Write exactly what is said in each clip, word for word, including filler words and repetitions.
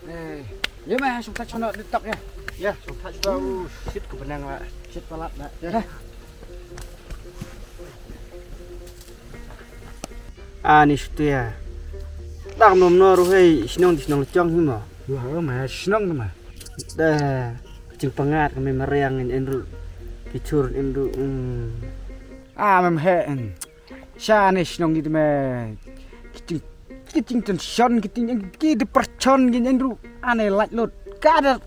Eh, ïa ma, shong thait shong noh dei tok ïa. Ïa, shong thait shong noh, u shit ka bneng la. Shit palat la. Ïa. Ani Shutia. Dang nom no ruh hei, shnong di shnong lechong hi mo. Wah, ma shnong ma. Da, jingpangat kami mariang in enru. Kichur enru. Hmm. Ah, mem he en. Sha ne shnong di me. Kiching, kiching tension, kiching ki depression, kiching enru. Ane lait lut. Ka da.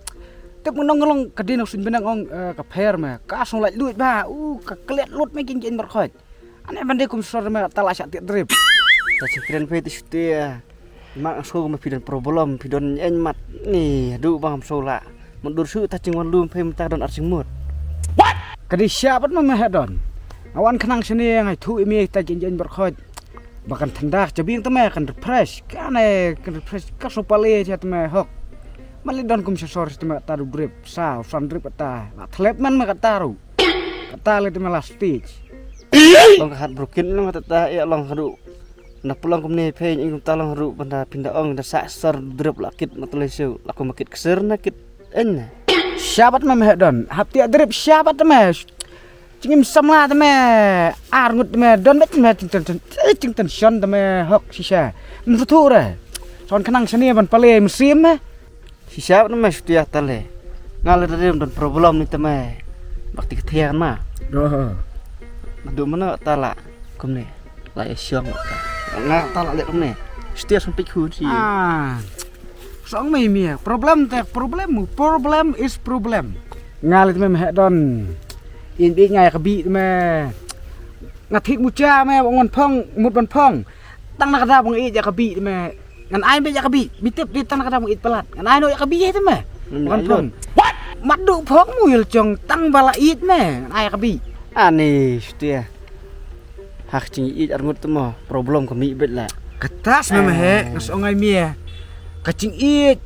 Tek menong ngelong ka dino sun benang ong, eh, ka pher me. Ka song lait lut ba. U, ka klet lut me king king berkhot. Ane bande kum sor me tala sha tiak drip. Ta chikren phe ti Shutia. Mak so me phi don problem, phi don en mat. Ni, du bang so la. Mun dur su ta ching wan lum phe ta don ar ching mut. What? Ka di sha bat me me he don. Awan khnang sini ngai thu imi ta jin jin berkhot. Ba kan thendak jabing te me kan refresh. Kane kan refresh ka so pale cha te me hok. Mali don kum sha sor te me ta du drip. Sa, san drip ta. La thlep man me ka ta ru. Kata le te me last stage. Long ka hat broken long kata ta ïa long ka du. Na pulang kumne phe ing kumta long ru banda pinda ong da sa sar drip la kit ma tele shu la kum kit ksir na kit en. Shabat me me don. Hap tiak drip shabat me. Chingim samla te me. Ar ngut me don bet me ting ten ten. Ting tension te me hok shisha. Mthu re. Son khnang sani ban pale msim me. Shisha na me Shutia tale. Nga le rim don problem ni te me. Bak ti kthia na. Oh. Madu mana tala kumne. La ya siang ka. Nga tala le kumne. Shutia sempit hu si. Ah. Song me mi problem te problem mu. Problem is problem. Nga le te me he don. In bi nga ya ka bi me. Nga thik mucha me ngon phong mut ban phong. Tang na ka da bang i ya ka bi me. Ngan ai be ya ka bi, bi tip di tang ka dang it palat. Ngan ai no ya ka bi te me. Ngan ai phong. What? Mat du phong mu yel chong tang bala it me. Ngan ai ya ka bi. Ani Shutia. Hak ching it ar ngut te mo. Problem ka mi bet la. Katas me me he, ngas ong ai mi. Ka ching it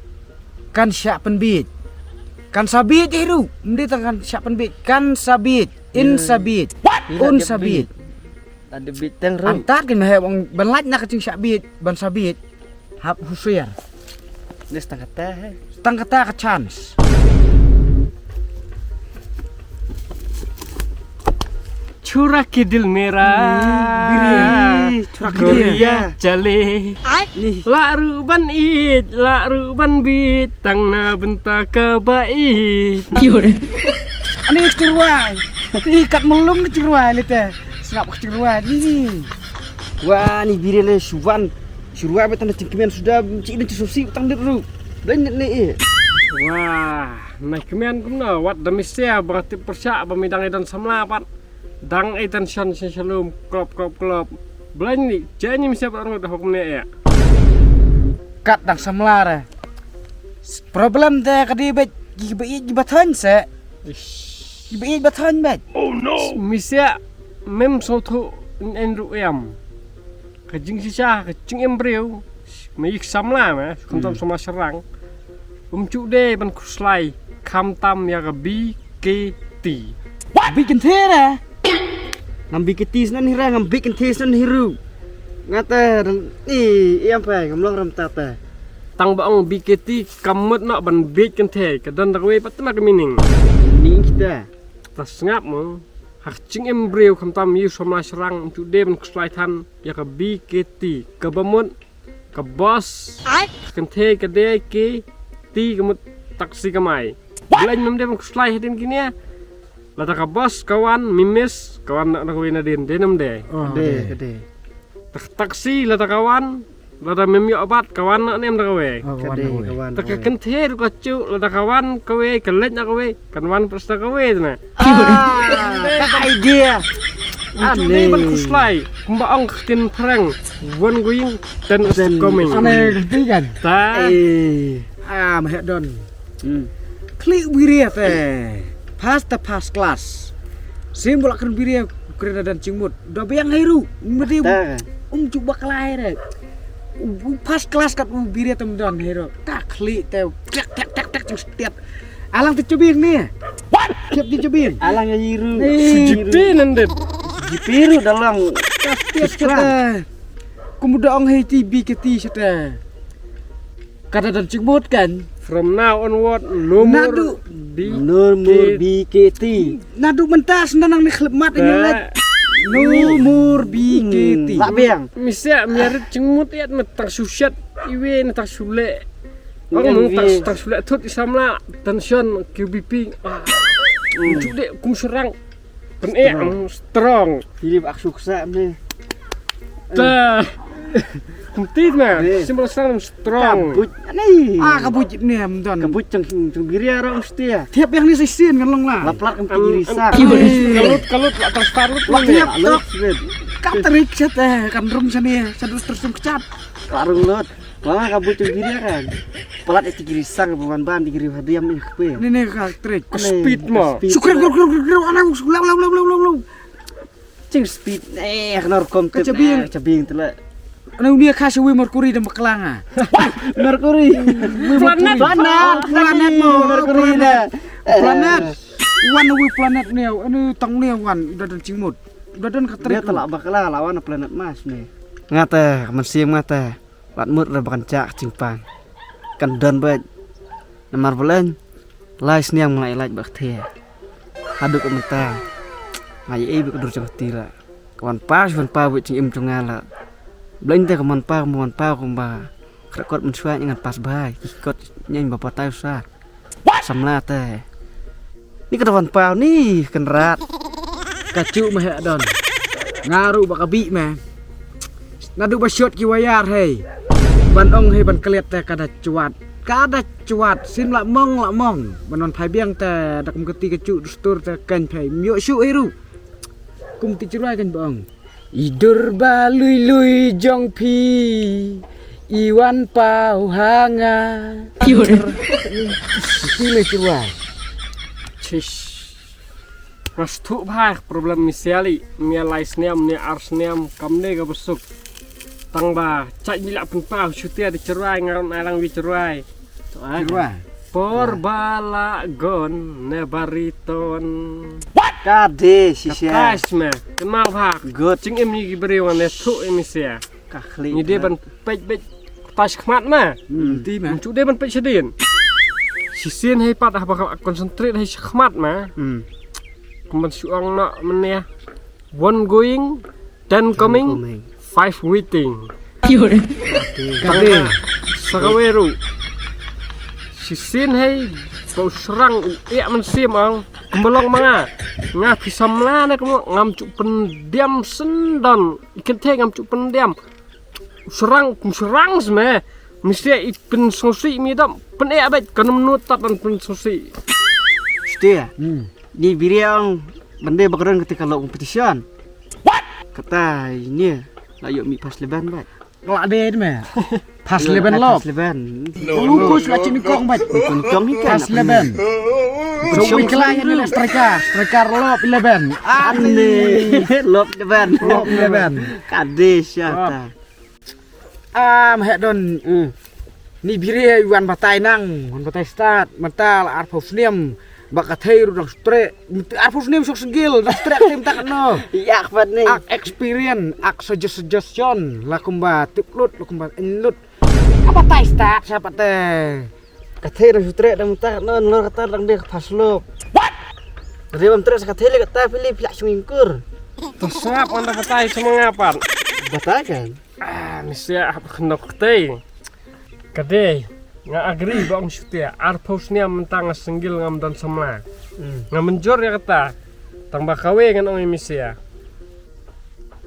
kan sha pen bit. Kan sa bit ru. Mdi tang kan sha pen bit. Kan sa bit. In sa bit. What? Un sa bit. Ada bit teng ru. Antat kin me he bang ban lait na ka ching sha bit, ban sa bit. Hap husiar. Ni setengah teh he. Setengah teh ka chance. Chura kidil mera. Chura kidil. Goria chale. Ni. La ru ban it, la ru ban bit, tang na benta ka ba it. Ani chirwai. Ni kat melung chirwai lite. Sngap chirwai ni. Wa ni biri le shuwan. Shuwa ba tang da jingkmen suda chi da chi susi tang dit ru. Blai nit ne e. Wah, na kmen kumno wat da misia ba tip persha ba mi dang idan samla pat. Dang idan shan shan shalom klop klop klop. Blai ni jani misia ba ru da hukum ne e. Kat dang samla re. Problem de ka di ba ba i ba than se. Ba i ba than ba. Misia mem so thu en ru em. Ka jingshisha ka jingem briew me yik samla me khamtam samla sharang. Um chu de ban khuslai khamtam ya ka B K T. Bi kynthei re. Ngam B K T snan hi re ngam bi kynthei snan hi ru. Nga te ni em pe ngam long ram ta te. Tang ba ong B K T kam mut noh ban bi kynthei ka don da kawei pat ma ka meaning. Ni kita. Ta sngap mo. Hak jingem briew khamtam yu samla sharang um chu de ban khuslai than ya ka B K T ka ba mut ka bus. Ai. Kynthei ka de ki ti ka mut taxi ka mai. Blai mem de ban khuslai hadin kine. Lada ka bus ka wan mimis ka wan na ka wei na din de nem de. De ka de. Taxi lada ka wan lada mem yo abat ka wan na nem da ka wei. Ka de ka wan. Ta ka kynthei ru ka chu lada ka wan ka wei ka leit na ka wei kan wan pas na ka wei na. Ah, ka idea. Ane. Ban khuslai kumba ong ka ktien Phareng, one going, ten is coming. Ane, kti kan? Ta. Eh. Ah, ma heh don. Hmm. Khlieh biria te. Pass te first class. Sim bula kren biria, kren da don jingmut. Da biang hei ru. Mesti um ju bakla hei re. U, u first class kat u biria te mdon hei ru. Ka khlieh te. Tek, tek, tek, tek, jing setiat. Alang te chubing ni. What? Tiap di chubing. Alang ya yiru. Ni. Jipi nandet. Jipi ru dalang. Ka setiat kata. Kumba da ong hei ti bi ke ti sete. Kata don jingmut kan. From now onward, no more B K T. No more B K T. Nadu mentas nanang ni khlep mat ini lek. No more B K T. Lak biang. Misia miarit jingmut iat met tang suset. Iwe ni tang sule. Ong mung tang, tang sule tut isamla. Tension Q B P. Ah. Juk dek kum serang. Pen eh, strong. Philip ak suksa ne. Ta. Mtit ma. Simple sang strong. Kabut. Ani. Ah, kabut ne mdon. Kabut chang chang biria rong stia. Tiap yang ni sisien kan long la. Laplat kan pingiri sak. Kalut, kalut la transfer lut. Tiap tok. Katrik set eh kan rum sini. Sadu tersum kecap. Karung lut. Wah, kabut chang biria kan. Pelat eh tigiri sang bukan ban tigiri hadiam eh kpe. Ni ni katrik. Speed ma. Sukre gro gro gro gro ana lau lau lau lau lau. Ching speed eh kena rukom tip. Chabing tela. Ana unia khas wi Mercury da maklanga. Mercury. Planet. Planet. Planet mo. Mercury da. Planet. Wan wi planet ni anu tang ni wan da don chingmut. Da don katrik. Dia tela bakla lawan planet Mars ni. Ngata mensim ngata. Lat mut ra ba kan chak chingpang. Kan don bad. Namar balen. Lai sniang mlai lait bak the. Haduk mynta. Ngai ei bik dur chang tila. Kawan pas wan pa wit ching im chunga la. Blen te kawan pa kawan pa kumba. Krakot men suai ngan pas bai. Kikot nyen ba patai sa. Samla te. Ni ka dawan pau ni kenrat. Ka chu ma he don. Ngaru ba ka bi me. Nadu ba shot ki wayar hei. Ban ong hei ban klet te ka da chuat. Ka da chuat sim la mong la mong. Ban on phai biang te dak mkati ka chu dustur te kan phai. Myo shu hei ru. Kum ti chirwai kan ba ong. I dur ba lui lui jong phi i wan pau ha nga. Phi me chirwai. Chish. Mas tu bha problem mi siali, mi lai snem, mi ar snem, kam ne ga besuk. Tang ba chak ni la pun pau chutia di chirwai ngarang alang wi chirwai. Chirwai. Por bala gon ne bariton. Ka de shisha. Katais me. Kenal bha. Good. Ching im ni ki beri wan ne thu im sia. Ka khli. Ni de ban pej pej. Katais khmat ma. Ti ma. Chu de ban pej sedin. Shisien hei pat ah ba concentrate hei khmat ma. Kumban suang na menia. One going, ten coming, five waiting. Kade. Sakaweru. Shisien hei bau serang u ek mensim ang kumbalong manga. Nga phi samla na kemo ngam chu pendiam sendon. Ikan te ngam chu pendiam. Serang kum serang sme. Mesti i pen songsi mi dam pen ek abet kanam nut tat dan pen songsi. Stia. Ni biriang bende bakron ketika lo competition. What? Kata ini la yok mi pas leban bat. La de me. Pas leban lo. Pas leban. Lu kus la chini kong bat. Kong ni kan. Pas leban. So wi kelai ni striker, striker lop eleven. Ani lop eleven. Lop eleven. Kade siata. Am he don. Ni biri wan batai nang, wan batai start, mata la arpau snem, ba ka thei ru dang stre, arpau snem sok segil, dang stre tim tak no. Yak pat ni. Ak experience, ak suggestion, la kumba tip lut, la kumba in lut. Ka batai start siapa te? Ka thei dang stre dang tak no, lor kata dang de ka pas lop. What? Ri bam tre sa ka thei le kata pili pila sungingkur. To sap wan da batai semanga pat. Batai kan? Ah, mesti hap khnok tei. Kade, nga agree ba ong shutia. Arpau sniam mentang nga senggil ngam don samla. Nga menjor ya kata. Tang ba kawe ngan ong misia.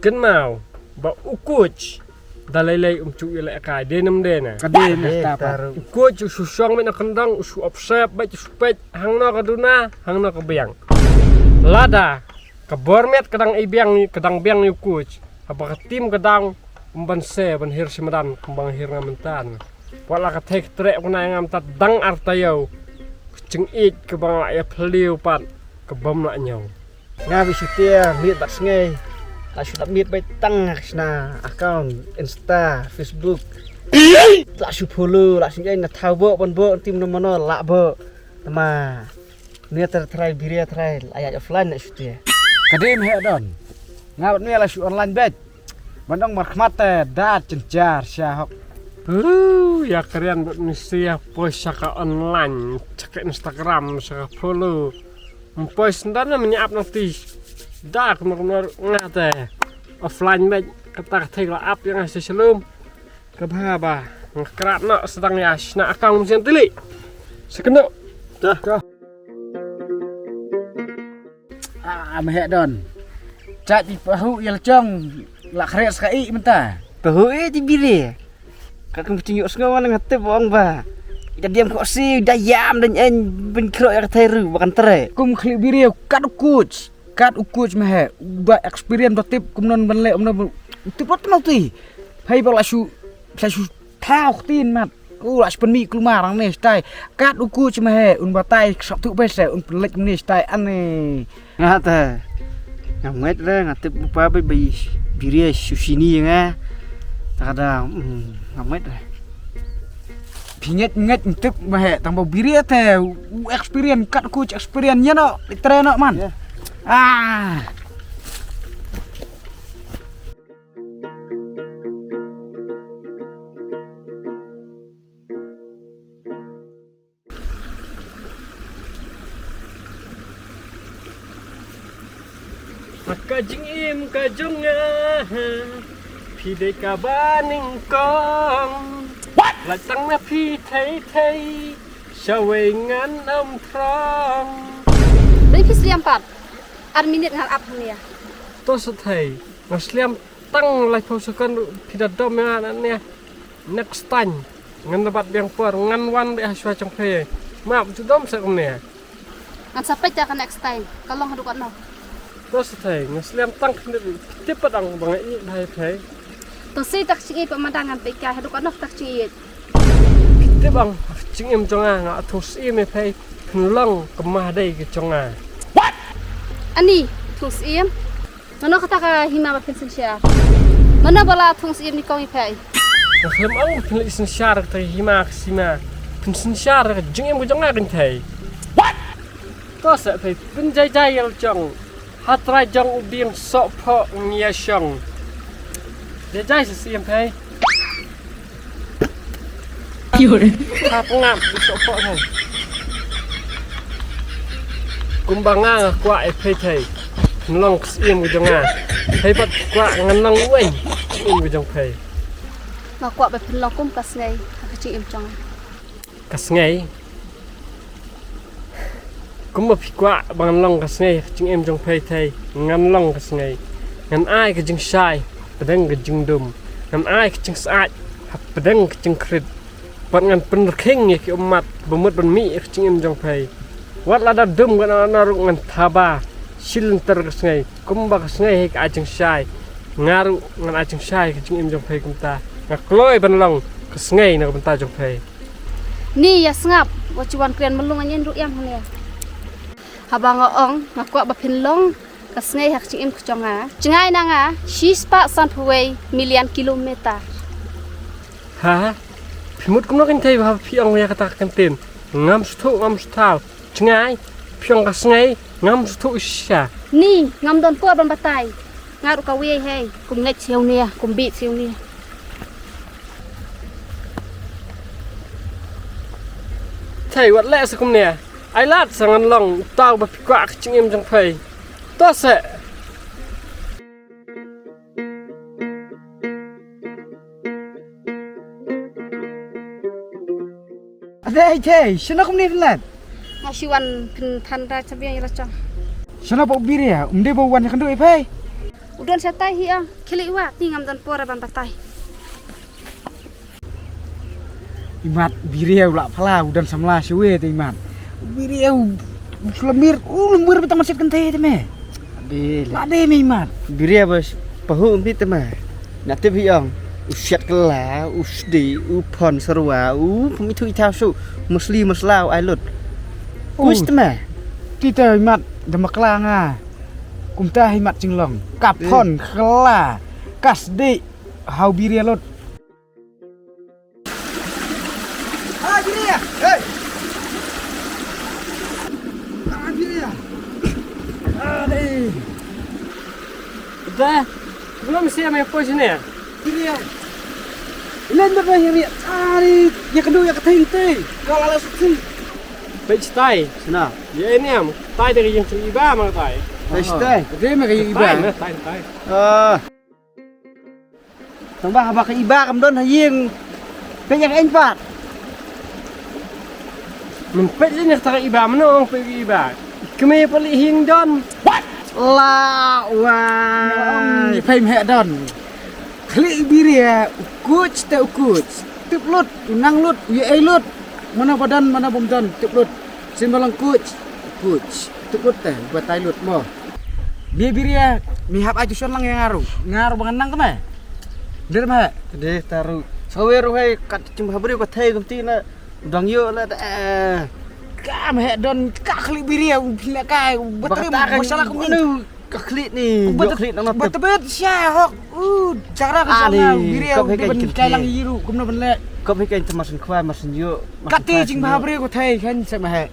Ken mau, ba ukuch. Da lei lei um chu ile kai de nem de na. Kade na ta pa. Ukuch u su song me na kendang, u su opsep, ba u su pet, hang no ka duna, hang no ka biang. Lada, Ka bor miet ka dang i biang, ka dang biang ïa u coach. Haba ka team ka dang, um ban se, ban hiar shi madan, kumba nga hiar nga mynta. Wat la ka thei ka treh u nai nga mynta dang ar taïew. Ka jingïeit kaba nga la ïa phylliew pat, ka bym lah ñiew. Nga bad shutia, miet bad sngi. La shu dap miet beit tang ha ka shna account, Insta, Facebook. La shu follow, la shu ñiew na thaw bok, ban bok, team na mano, la bok. Tama. Nia ter trai biria trai la ïa offline na shutia. Ka dei me he don. Nga bad nia la shu online beit. Ban dong markhmat te da chenchar sha hok. Hu, ïa kren bad ni sia post sha ka online, sha ka Instagram, sha ka follow. Post ndan na menya ap nang ti. Da kumno kumno nga te offline beit, kata ka thei la ap ïa nga sha shalom. Ka bha ba nga krat noh sdang ïa shna account sien tili. Sekno. Dah. Ah, mehek don. Chat i pahu ïa lachong la khret ska i mynta. Pahu i ti biri. Ka kum ching yok sngo wan nga tip ong ba. Ita diam ko si da yam da en bin kro ïa ka thai ru ba kan tre. Kum khli biri kat kuch. Kat u coach me he, u da experience, da tip kumno ban leh, kumno ban, u tip rot ma u ti. Phai ba la shu, la shu thaw ktin mat. U la shu pynmih kulmar ang ne stai. Kat u coach me he, un batai ksap tu bai se, un pynlek ne stai ane. Nga te. Nga met re, nga tip u pa bai bai biria shu sini nga. Ta ka da, mm, nga met re. Phi ngeit ngeit tip ma he tang ba biria te u experience kat coach experience ïa no leh tre no man. Ïa. Ah. Ka jingim ka jong nga, phi dei kaba nyngkong. What? La tang na phi thei thei, shawei ngan ym throng. Dei phi sliam pat. Ar minit ngan ap hangnia. To sa thei, nga sliam tang laiphew second, phi da dom ïa nga na nia. Next time ngan da bat biang por, ngan wan beh ha shuwa jong phi. Map ju dom sa kumne. Ngan sa peit ïa ka next time. Ka long haduh katno? To sa thei, nga sliam tang khyndiat, tip pat ong ba nga ïeit bha ïa phi. To sa tak jingïeit pat, ma dang ngan peit ka haduh katno tak jingïeit. Tip ong ha ka jingim jong nga, nga thung syiem ïa phi, phin long ka mah dei ka jong nga. What? Ani, thung syiem? Mano kata ka hima ba phin synshar? Mano ba la thung syiem nyngkong ïa phi? Nga khlem ong phin leit synshar kata ka hima ka sima. Phin synshar ka jingim ka jong nga kynthei. What? To sa phi pynjai jai ïa la jong. Ha trai jong u biang soh phoh ngia shong. Jai jai sa syiem phi. Hap ngap u soh phoh phi. Kumba nga nga kwah ïa phi thei. Ngan long ka syiem ka jong nga. Phi pat kwah ngan long uei ka syiem ka jong phi. Nga kwah ba phin long kum ka sngi ha ka jingim jong nga. Ka sngi. Kumba phi kwah ba ngan long ka sngi ha ka jingim jong phi thei, ngan long ka sngi. Ngan ai ka jingshai hapdeng ka jingdum. Ngan ai ka jingsyaid hapdeng ka jingkhrit. Bad ngan pynrkhing ïa ki ummat ba mut ban mih ha ka jingim jong phi. Wat lada dum ngan, ngan ruh ngan thaba shi lynter ka sngi. Kumba ka sngi hi ka ai jingshai, nga ruh ngan ai jingshai ha ka jingim jong phi kumta. Nga kloi ban long ka sngi na ka bynta jong phi. Ni ïa sngap, wat shu wan kren mlung, ngan ïeng ruh ïa hangne. Haba nga ong nga kwah ba phin long ka sngi ha ka jingim ka jong nga, jngai na nga shispah sanphew wei million kilometer. Ha? Phi mut kumno kynthei ba phi ong ïa kata ka ktien? Ngam sngewthuh, ngam sngewthuh. Jngai, phi ong ka sngi, ngam sngewthuh shisha. Ni, ngam don por ban batai. Nga ruh kawei hei, kum ngeit siew nia, kum bit siew nia. Thei, wat leh sa kumne. Ai lad sa ngan long uta uba phi kwah ha ka jingim jong phi. To seh. Ade, ade, shano kumne phin leit? Nga shu wan phin than da chabiang ïa la chong. Shano ba u Biria, um dei ba u wan ïakynduh ïa phi? U don shatai hi ong, khie leit wad, ni ngam don por ban batai. I mat, Biria u la phala, u don samla shawe te i mat. Biria u, u slamir, u lum wir bita masjid kynthei te me. Bile. Lade me mat. Biria bas pahu mi tema. Na tip hi ong. U siat kela, u sdi, u pon sarwa, u pemitu itau su. Musli maslau ai lut. Kuis tema. Ti te mat de makla nga. Kumta hi mat jinglong. Ka pon kela. Ka sdi hau biria lut. Ah, biria. Hey. Ah, biria. Ah, dei. Dah. Belum siap main pos ni. Biria. Len dah main biria. Ah, ni. Ya kedua, ya ketiga. Kau ala suci. Baik, stay. Sana. Ya, ini am. Tai dari yang curi iba mang tai. Baik, stay. Dia makan iba. Tai, tai, tai. Ah. Tang ba haba ka iba kam don ha ïing. Peit ïa ka eng pat. Mem peit lei ne kata ka iba, mano ong peit ka iba. Kmie pali hieng don. What? La wa. Ni peit meh don. Khlieh biria, u kuch te u kuch. Tip lut, u nang lut, u ïa ei lut. Mano ba don, mano bym don, tip lut. Sien ba long kuch, kuch. Tip lut te, ba tai lut mo. Bia biria, mi hap ai tuition lang ïa nga ruh. Nga ruh ba ngan nang te me. Nder me. Dei ta ruh. Sawer ruh hei kat chim ha briew ka thei kumti na. Dang ïoh la da. Ka me don ka khlieh biria u phi la kai. Ba trem ba sala kum ni. Ka khlieh ni. Ba khlieh nang na. Ba tebet sha hok. U chara ka jong nga biria u ban kai lang ïa ruh kumno ban leh. Kop hei kan te masin khwai masin ïoh. Kati jing ba ha briew ka thei kan se ma he.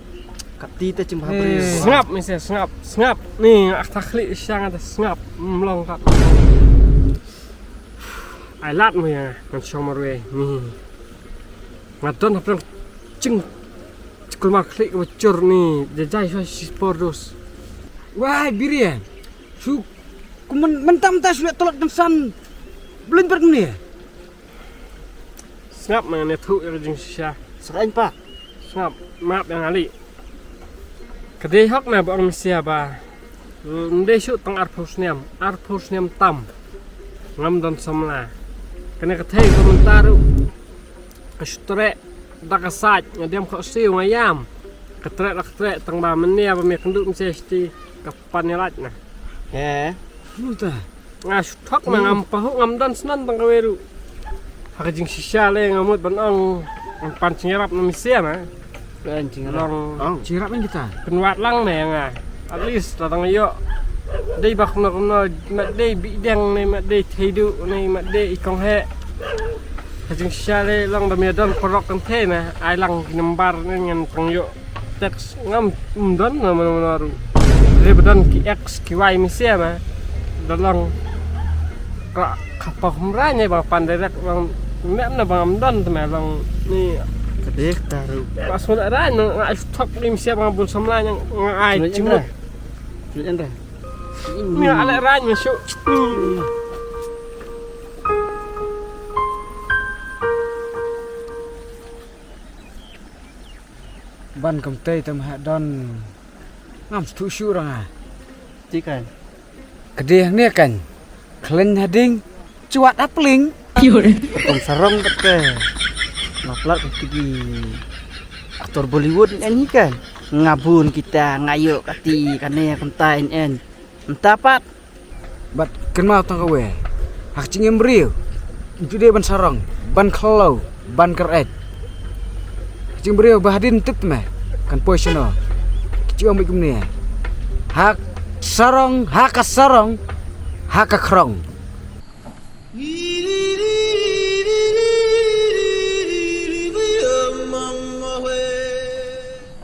Kati te chim ha briew. Sngap mi se sngap, sngap. Ni nga ta khlieh sha nga ta sngap. Mlong kat. Ai lad mo ïa nga ngan shong marwei. Ni. Nga don hapdeng jing. Chikul mar khlieh ka bachur ni. Jajai shwa shi por dos. Wai biria. Shu. Ku men mentam ta shu leh tolot kan san. Blin per ni. Sngap ma nga ne thuh ïa ka jingshisha. Sngap pa. Sngap map ïa nga lei. Ka dei hok na ba ong misia ba. Ndei shu tang arphew snem, arphew snem tam. Ngam don samla. Kane ka thei ka mynta ruh. Ka shu treh da ka sait nga diam khoh siew nga ïam. Ka treh da ka treh tang ba mynne ba me kynduh misia shti ka pan ïa lait na. He. Mynta. Nga shu thok ma ngam pahuh ngam don snan tang kawei ruh. Ha ka jingshisha le nga mut ban ong ngam pan jingïarap na misia ma. Long jingïarap na kita. Pynwad lang ne nga. At least la dang ïoh. Dei ba kumno kumno mat dei bideng ne mat dei theidu ne mat dei i kong he. Ha jingshisha le long da me don parok kan the na ai lang ki number ne ngan pang ïoh. Text ngam don na mano mano ruh. Dei ba don ki ex ki wai misia ma. Da long ka ka pa humrai ne ba pan direct long mem na ba ngam don te me long ni. Ka dei ta ruh. Ba sngewleh rai na nga ai stok ni misia ba ngam bun samla nga ai chimut. Ni ale rai ma shu. Ban kam tei tam ha don. Ngam stu shu ranga. Ti kan. Kdeh ne kan. Klen hading. Chuat apling. Kom sarong kate. Ngaplat kati ki aktor Bollywood en hi kan. Ngabun kita ngayo kati kane kumta en en. Nta pat. Bad kynmaw tang kawei. Ha ka jingim briew. Ntu dei ban sarong, ban khlaw, ban kyreit. Ha ka jingim briew ba hadien tip me kan poi shano. Ki jingim kumne. Ha ka sarong, ha ka sarong, ha ka khrong.